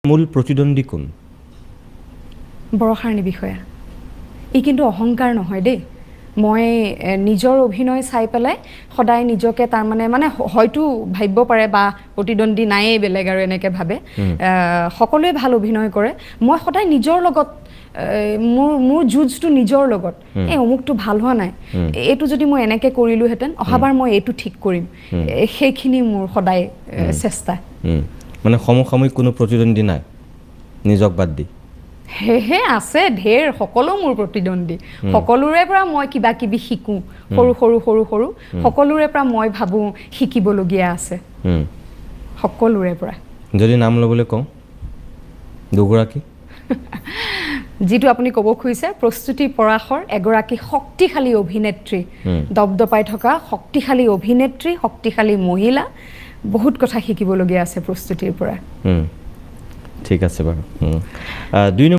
মূল প্ৰতিদ্বন্দ্বী কোন? বৰষাৰাণী বিষয়া। ই কিন্তু অহংকাৰ নহয় দেই। মই নিজৰ অভিনয় চাই পেলাই সদায় নিজকে তাৰমানে মানে হয়তো ভাবিব পাৰে বা প্ৰতিদ্বন্দ্বী নায়েই বেলেগ আৰু এনেকৈ ভাবে। সকলোৱে ভাল অভিনয় কৰে। মই সদায় নিজৰ লগত মোৰ মোৰ যুঁজটো নিজৰ লগত, এই অমুকটো ভাল হোৱা নাই, এইটো যদি মই এনেকৈ কৰিলোহেঁতেন, অহাবাৰ মই এইটো ঠিক কৰিম। সেইখিনি মোৰ সদায় চেষ্টা। মানে সমসাময়িক কোনো প্ৰতিদ্বন্দ্বী নাই নিজক বাদ দি? সেয়েহে আছে ঢেৰ, সকলো মোৰ প্ৰতিদ্বন্দ্বী। সকলোৰে পৰা মই কিবা কিবি শিকোঁ, সৰু সৰু সৰু সৰু সকলোৰে পৰা মই ভাবোঁ শিকিবলগীয়া আছে সকলোৰে পৰা। যদি নাম ল'বলৈ কওঁ দুগৰাকী? যিটো আপুনি ক'ব খুজিছে, প্ৰস্তুতি পৰাশৰ এগৰাকী শক্তিশালী অভিনেত্ৰী, দপদপাই থকা শক্তিশালী অভিনেত্ৰী, শক্তিশালী মহিলা। বহুত কথা শিকিবলগীয়া আছে প্ৰস্তুতিৰ পৰা। ঠিক আছে বাৰু। 2 নম্বৰ।